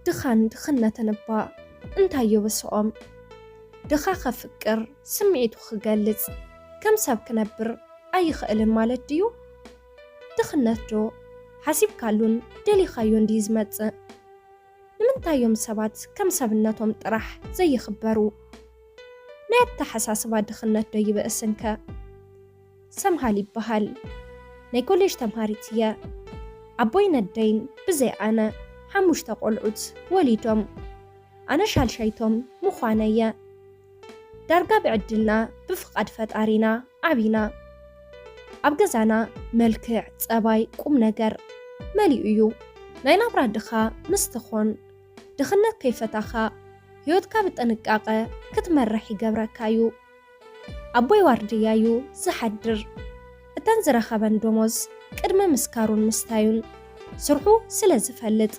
ድኻን ድኽነትን እባ እንታይ የበስቖም? ድኻ ከፍቅር፣ ስምዒቱ ክገልጽ፣ ከም ሰብ ክነብር ኣይኽእልን ማለት ድዩ? ድኽነት ዶ ሓሲብካሉን ደሊኻዮን ድዩ ዝመጽእ? ንምንታይ እዮም ሰባት ከም ሰብነቶም ጥራሕ ዘይኽበሩ? ናይ ኣተሓሳስባ ድኽነት ዶ ይበእስንከ? ሰምሃል ይበሃል። ናይ ኮሌጅ ተምሃሪት እየ። ኣቦይ ነደይን ብዘይ ኣነ ሓሙሽተ ቆልዑት ወሊዶም። ኣነ ሻልሻይቶም ምዃነ እየ። ዳርጋ ብዕድልና ብፍቓድ ፈጣሪና ዓቢና። ኣብ ገዛና መልክዕ፣ ጸባይ፣ ቁም ነገር መሊኡ እዩ። ናይ ናብራ ድኻ ምስ ትኾን ድኽነት ከይፈታኻ ህይወትካ ብጥንቃቐ ክትመርሕ ይገብረካ እዩ። ኣቦይ ዋርድያ እዩ ዝሓድር። እተን ዝረኸበን ደሞዝ ቅድሚ ምስካሩን ምስታዩን ስርሑ ስለ ዝፈልጥ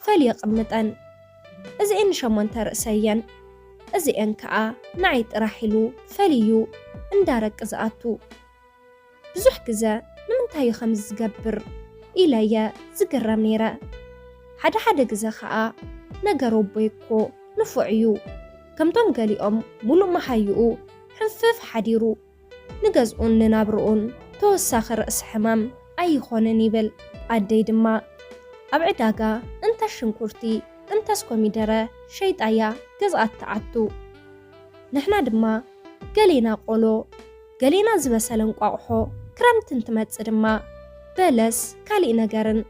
ፈልዩ የቕምጠን። እዚኤን ንሸሞንተ ርእሰየን፣ እዚኤን ከኣ ንዓይ ጥራሕ ኢሉ ፈልዩ እንዳረቂ ዝኣቱ። ብዙሕ ግዘ ንምንታይ እዩ ከምዚ ዝገብር ኢለየ ዝግረም ነይረ። ሓደ ሓደ ግዘ ከኣ ነገር ኣቦይ እኮ ንፉዕ እዩ። ከምቶም ገሊኦም ሙሉእ መሃይኡ ሕንፍፍ ሓዲሩ ንገዝኡን ንናብርኡን ተወሳኺ ርእሲ ሕማም ኣይኾንን ይብል። ኣደይ ድማ ኣብ ዕዳጋ እንተ ሽንኩርቲ እንተስ ኮሚደረ ሸይጣያ ገዝኣት ትኣቱ። ንሕና ድማ ገሌና ቆሎ፣ ገሌና ዝበሰለ እንቋቑሖ፣ ክረምቲ እንትመጽእ ድማ በለስ፣ ካሊእ ነገርን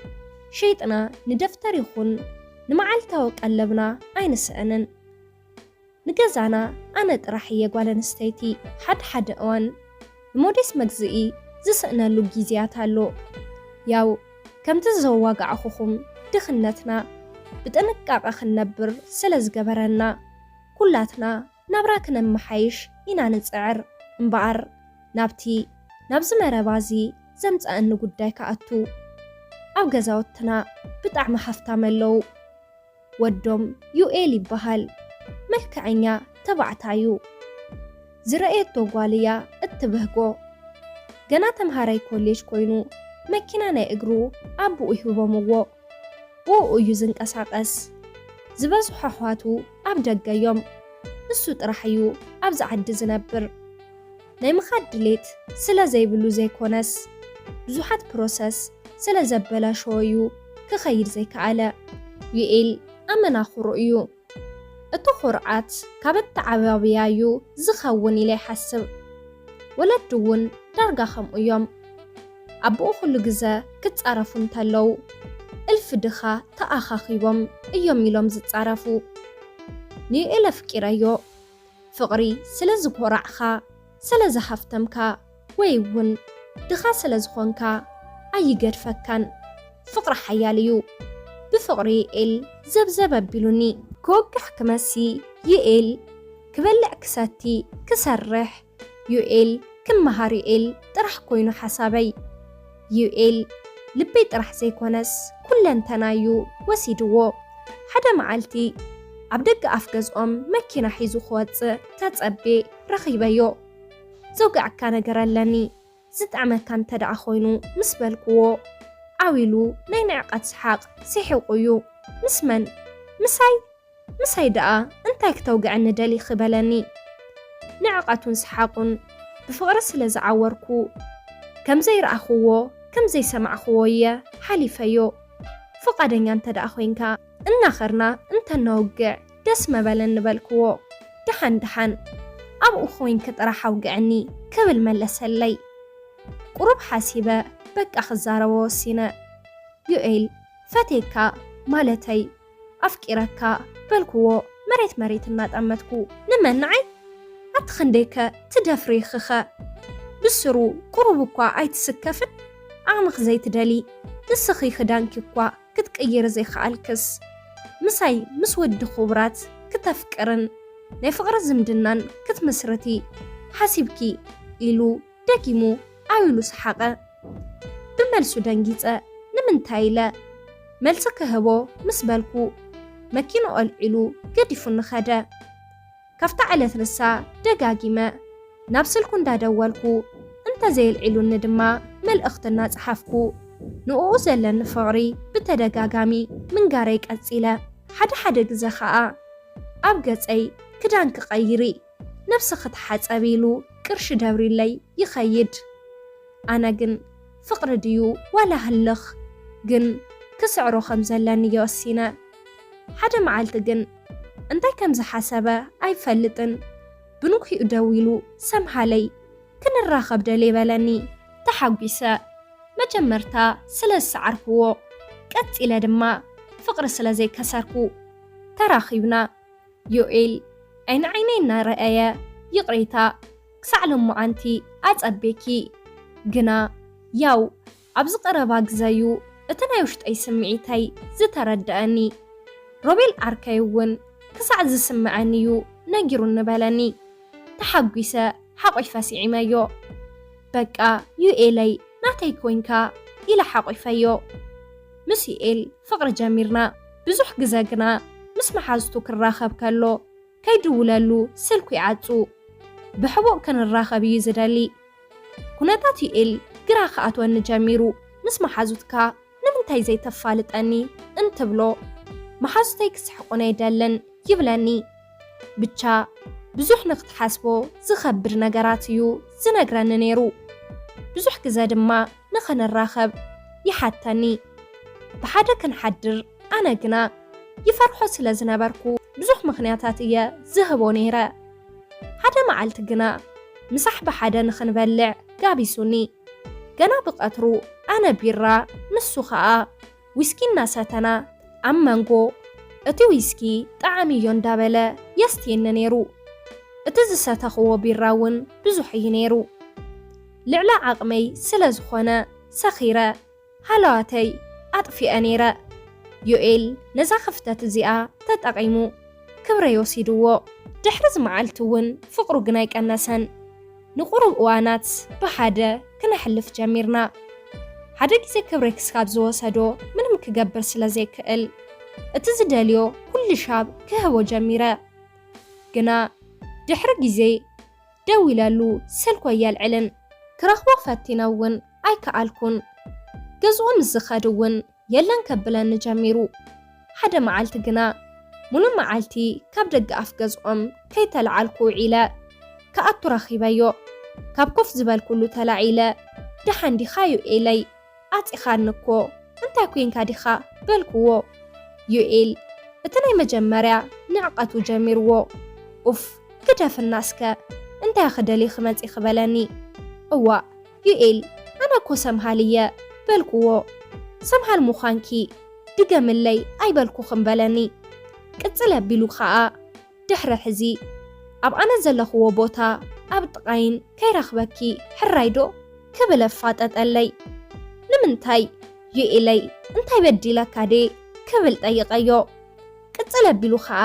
ሸይጥና ንደፍተር ይኹን ንመዓልታዊ ቀለብና ኣይንስእንን። ንገዛና ኣነ ጥራሕ እየ ጓል ኣንስተይቲ። ሓደ ሓደ እዋን ንሞዴስ መግዝኢ ዝስእነሉ ግዜያት ኣሎ። ያው ከምቲ ዘዋጋዕኹኹም ድኽነትና ብጥንቃቐ ክንነብር ስለ ዝገበረና ኩላትና ናብራ ክነመሓይሽ ኢና ንጽዕር እምበኣር ናብቲ ናብዚ መረባ እዚ ዘምጸኣኒ ጉዳይ ክኣቱ። ኣብ ገዛውትና ብጣዕሚ ሃፍታም ኣለዉ። ወዶም ዩኤል ይበሃል። መልክዐኛ ተባዕታይ እዩ። ዝረኣየቶ ጓል እያ እትብህጎ። ገና ተምሃራይ ኮሌጅ ኮይኑ መኪና ናይ እግሩ ኣቦኡ ሂቦምዎ። ብኡ እዩ ዝንቀሳቐስ። ዝበዝሑ ኣሕዋቱ ኣብ ደገ እዮም። እሱ ጥራሕ እዩ ኣብዚ ዓዲ ዝነብር። ናይ ምኻድ ድሌት ስለ ዘይብሉ ዘይኮነስ ብዙሓት ፕሮሰስ ስለ ዘበላሸዎ እዩ ክኸይድ ዘይከኣለ። ዩኤል ኣመና ኩሩእ እዩ። እቲ ኩርዓት ካብ ኣተዓባብያ እዩ ዝኸውን ኢለ ይሓስብ። ወለዲ እውን ዳርጋ ከምኡ እዮም። ኣቦኡ ኩሉ ግዘ ክጻረፉ እንተለዉ እልፊ ድኻ ተኣኻኺቦም እዮም ኢሎም ዝጻረፉ። ንዩኤል ኣፍቂረዮ። ፍቕሪ ስለ ዝኾራዕኻ፣ ስለ ዝሃፍተምካ ወይ እውን ድኻ ስለ ዝኾንካ ኣይገድፈካን። ፍቕሪ ሓያል እዩ። ብፍቕሪ ዩኤል ዘብዘብ ኣቢሉኒ። ክወግሕ ክመሲ ዩኤል ክበልዕ ክሰቲ ክሰርሕ ዩኤል ክመሃር ዩኤል ጥራሕ ኮይኑ ሓሳበይ። ዩኤል ልበይ ጥራሕ ዘይኮነስ ኩለንተናዩ ወሲድዎ። ሓደ መዓልቲ ኣብ ደገ ኣፍ ገዝኦም መኪና ሒዙ ክወጽእ ተጸቤ ረኺበዮ። ዘውግዐካ ነገር ኣለኒ፣ ዝጥዕመካ እንተ ደኣ ኮይኑ ምስ በልክዎ፣ ዓው ኢሉ ናይ ንዕቀት ሰሓቕ ስሒቑ እዩ። ምስ መን? ምሳይ? ምሳይ ደኣ እንታይ ክተውግዐኒ ደሊኺ በለኒ። ንዕቐቱን ሰሓቑን ብፍቕሪ ስለ ዝዓወርኩ፣ ከም ዘይረኣኽዎ ከም ዘይሰማዕኽዎ እየ ሓሊፈዮ። ፍቓደኛ እንተ ደኣ ኮይንካ እናኸርና እንተነውግዕ ደስ መበለኒ በልክዎ። ደሓን ደሓን ኣብኡ ኮይንኪ ጥራሕ ኣውግዕኒ ክብል መለሰለይ። ቁሩብ ሓሲበ በቃ ክዛረቦ ወሲነ። ዩኤል ፈትየካ ማለተይ ኣፍቂረካ በልክዎ መሬት መሬት እናጠመትኩ። ንመን ንዓይ? ኣቲ ክንደይከ ትደፍሪ ኢኺኸ? ብስሩ ቁሩብ እኳ ኣይትስከፍን? ዓቕምኺ ዘይትደሊ ንስኺ ክዳንኪ እኳ ክትቅይሪ ዘይከኣልክስ ምሳይ ምስ ወዲ ክቡራት ክተፍቅርን ናይ ፍቕሪ ዝምድናን ክትምስርቲ ሓሲብኪ ኢሉ ደጊሙ ዓው ኢሉ ሰሓቐ። ብመልሱ ደንጊጸ ንምንታይ ኢለ መልሲ ክህቦ ምስ በልኩ መኪንኡ ኣልዒሉ ገዲፉኒ ኸደ። ካብታ ዕለት ንሳ ደጋጊመ ናብ ስልኩ እንዳደወልኩ እንተዘየልዒሉኒ ድማ መልእኽቲ እናጸሓፍኩ ንእኡ ዘለኒ ፍቕሪ ብተደጋጋሚ ምንጋረይ ቀጺለ። ሓደ ሓደ ግዘ ኸኣ ኣብ ገጸይ ክዳን ክቐይሪ ነብሲ ክትሓጸብ ኢሉ ቅርሺ ደብሪለይ ይኸይድ። ኣነ ግን ፍቕሪ ድዩ ዋላ ህልኽ ግን ክስዕሮ ከም ዘለኒ እየ ወሲነ። ሓደ መዓልቲ ግን እንታይ ከም ዝሓሰበ ኣይፈልጥን። ብንግሂኡ ደዊሉ ሰምሃለይ ክንራኸብ ደልየ በለኒ። ተሓጒሰ መጀመርታ ስለ ዝሰዓርክዎ፣ ቀጺለ ድማ ፍቕሪ ስለ ዘይከሰርኩ። ተራኺብና። ዮኤል ዓይኒ ዓይነይ እናረኣየ፣ ይቕሬታ ክሳዕ ሎማዓንቲ ኣጸቤኪ። ግና ያው ኣብዚ ቀረባ ግዘዩ እቲ ናይ ውሽጠይ ስምዒተይ ዝተረደኣኒ። ሮቤል ዓርከይ እውን ክሳዕ ዝስምዐኒ እዩ ነጊሩኒ በለኒ። ተሓጒሰ ሓቒፈ ስዒመዮ። በቃ ዩኤለይ ናተይ ኮይንካ ኢለ ሓቒፈዮ። ምስ ዩኤል ፍቕሪ ጀሚርና። ብዙሕ ግዘ ግና ምስ መሓዝቱ ክራኸብ ከሎ ከይድውለሉ ስልኩ ይዓጹ። ብሕቡእ ክንራኸብ እዩ ዝደሊ። ኩነታት ዩኤል ግራ ክኣትወኒ ጀሚሩ። ምስ መሓዙትካ ንምንታይ ዘይተፋልጠኒ እንትብሎ፣ መሓዙተይ ክስሕቁኒ ኣይደልን ይብለኒ። ብቻ ብዙሕ ንክትሓስቦ ዝኸብድ ነገራት እዩ ዝነግረኒ ነይሩ። ብዙሕ ግዘ ድማ ንኽንራኸብ ይሓተኒ። ብሓደ ክንሓድር፣ ኣነ ግና ይፈርሖ ስለ ዝነበርኩ ብዙሕ ምኽንያታት እየ ዝህቦ ነይረ። ሓደ መዓልቲ ግና ምሳሕ ብሓደ ንኽንበልዕ ጋቢሱኒ። ገና ብቐትሩ ኣነ ቢራ፣ ንሱ ኸኣ ዊስኪ እናሰተና፣ ኣብ መንጎ እቲ ዊስኪ ጣዕም እዮ እንዳበለ የስትየኒ ነይሩ። እቲ ዝሰተኽዎ ቢራ እውን ብዙሕ እዩ ነይሩ። ልዕሊ ዓቕመይ ስለ ዝኾነ ሰኺረ ሃለዋተይ ኣጥፊኤ ነይረ። ዮኤል ነዛ ክፍተት እዚኣ ተጠቒሙ ክብረይ ወሲድዎ። ድሕሪ እዚ መዓልቲ እውን ፍቕሩ ግን ኣይቀነሰን። ንቁሩብ እዋናት ብሓደ ክነሕልፍ ጀሚርና። ሓደ ግዜ ክብረይ ክስካብ ዝወሰዶ ምንም ክገብር ስለ ዘይክእል፣ እቲ ዝደልዮ ኩሉ ሻብ ክህቦ ጀሚረ። ግና ድሕሪ ግዜ ደዊለሉ ስልኮ የልዕልን። ክረኽቦ ፈቲነ እውን ኣይከኣልኩን። ገዝኡ ምስ ዝኸድ እውን የለን ከብለኒ ጀሚሩ። ሓደ መዓልቲ ግና ሙሉእ መዓልቲ ካብ ደገ ኣፍ ገዝኦም ከይተለዓልኩ ውዒለ። ክኣቱ ረኺበዮ። ካብ ኮፍ ዝበልኩሉ ተላዒለ፣ "ደሓን ዲኻ ዩኤለይ? ኣጺኻኒ እኮ፣ እንታይ ኮይንካ ዲኻ?" በልኩዎ። ዩኤል እቲ ናይ መጀመርያ ንዕቐቱ ጀሚርዎ። "ኡፍ፣ ግደፍና እስከ፣ እንታይ ክደልይ ክመጺ?" ክበለኒ። "እዋእ ዩኤል፣ ኣነ እኮ ሰምሃል እየ" በልኩዎ። "ሰምሃል ምዃንኪ ድገምለይ ኣይበልኩኽን" በለኒ። ቅጽል ኣቢሉ ኸኣ ድሕሪ ሕዚ ኣብ ኣነ ዘለኽዎ ቦታ ኣብ ጥቓይን ከይረኽበኪ ሕራይ ዶ ክብል ኣፋጠጠለይ። "ንምንታይ ዩኤለይ፣ እንታይ በዲለካ ድየ?" ክብል ጠይቐዮ። ቅጽል ኣቢሉ ኸኣ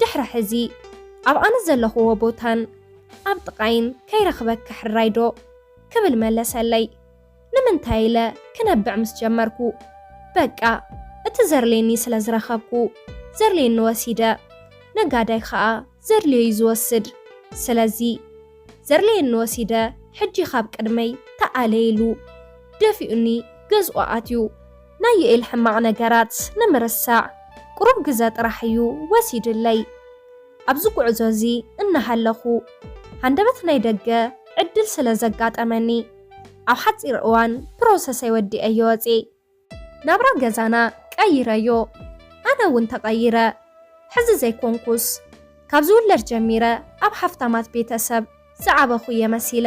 ድሕሪ ሕዚ ኣብ ኣነ ዘለኽዎ ቦታን ኣብ ጥቓይን ከይረኽበኪ ሕራይ ዶ ክብል መለሰለይ። ንምንታይ ኢለ ክነብዕ ምስ ጀመርኩ፣ በቃ እቲ ዘርሌኒ ስለ ዝረኸብኩ፣ ዘርሌኒ ወሲደ። ነጋዳይ ኸኣ ዘድልዮ እዩ ዝወስድ። ስለዚ ዘርሌኒ ወሲደ፣ ሕጂ ካብ ቅድመይ ተኣለ ኢሉ ደፊኡኒ ገዝኡ ኣትዩ። ናይ ዩኤል ሕማቕ ነገራት ንምርሳዕ ቁሩብ ግዘ ጥራሕ እዩ ወሲድለይ። ኣብዚ ጉዕዞ እዚ እናሃለኹ፣ ሃንደበት ናይ ደገ ዕድል ስለ ዘጋጠመኒ፣ ኣብ ሓጺር እዋን ፕሮሰሰይ ወዲኤዮ ወጽኤ። ናብራ ገዛና ቀይረዮ፣ ኣነ እውን ተቐይረ። ሕዚ ዘይኮንኩስ፣ ካብ ዝውለድ ጀሚረ ኣብ ሃፍታማት ቤተሰብ ዝዓበኹ እየ መሲለ።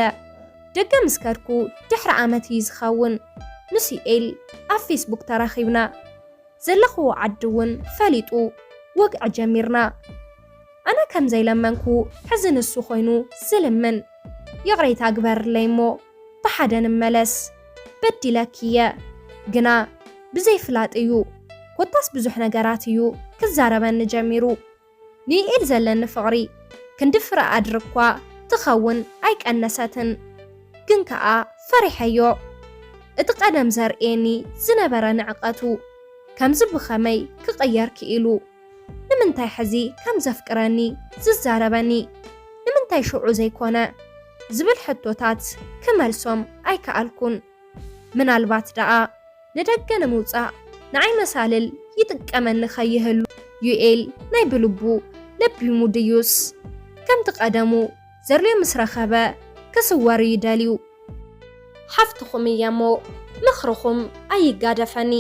ደገ ምስ ከድኩ ድሕሪ ዓመት እዩ ዝኸውን። ምስ ዩኤል ኣብ ፌስቡክ ተራኺብና። ዘለኽዎ ዓዲ እውን ፈሊጡ፣ ወግዒ ጀሚርና። ኣነ ከም ዘይለመንኩ፣ ሕዚ ንሱ ኮይኑ ዝልምን። "ይቕሬታ ግበርለይ እሞ ብሓደ ንመለስ፣ በዲለኪ እየ" ግና ብዘይፍላጥ እዩ። ኮታስ ብዙሕ ነገራት እዩ ክዛረበኒ ጀሚሩ። ንዩኤል ዘለኒ ፍቕሪ ክንዲ ፍረ ኣድሪ እኳ ትኸውን ኣይቀነሰትን። ግን ከኣ ፈሪሐዮ። እቲ ቀደም ዘርእየኒ ዝነበረ ንዕቐቱ ከምዚ ብኸመይ ክቕየር ክኢሉ? ንምንታይ ሕዚ ከም ዘፍቅረኒ ዝዛረበኒ? ንምንታይ ሽዑ ዘይኮነ? ዝብል ሕቶታት ክመልሶም ኣይከኣልኩን። ምናልባት ደኣ ንደገ ንምውጻእ ንዓይ መሳልል ይጥቀመኒ ከይህሉ ዩኤል ናይ ብልቡ ለቢሙ ድዩስ ከምቲ ቀደሙ ዘርልዮ ምስ ረኸበ ክስወር እዩ ደልዩ? ሓፍትኹም እየ እሞ ምኽርኹም ኣይጋደፈኒ።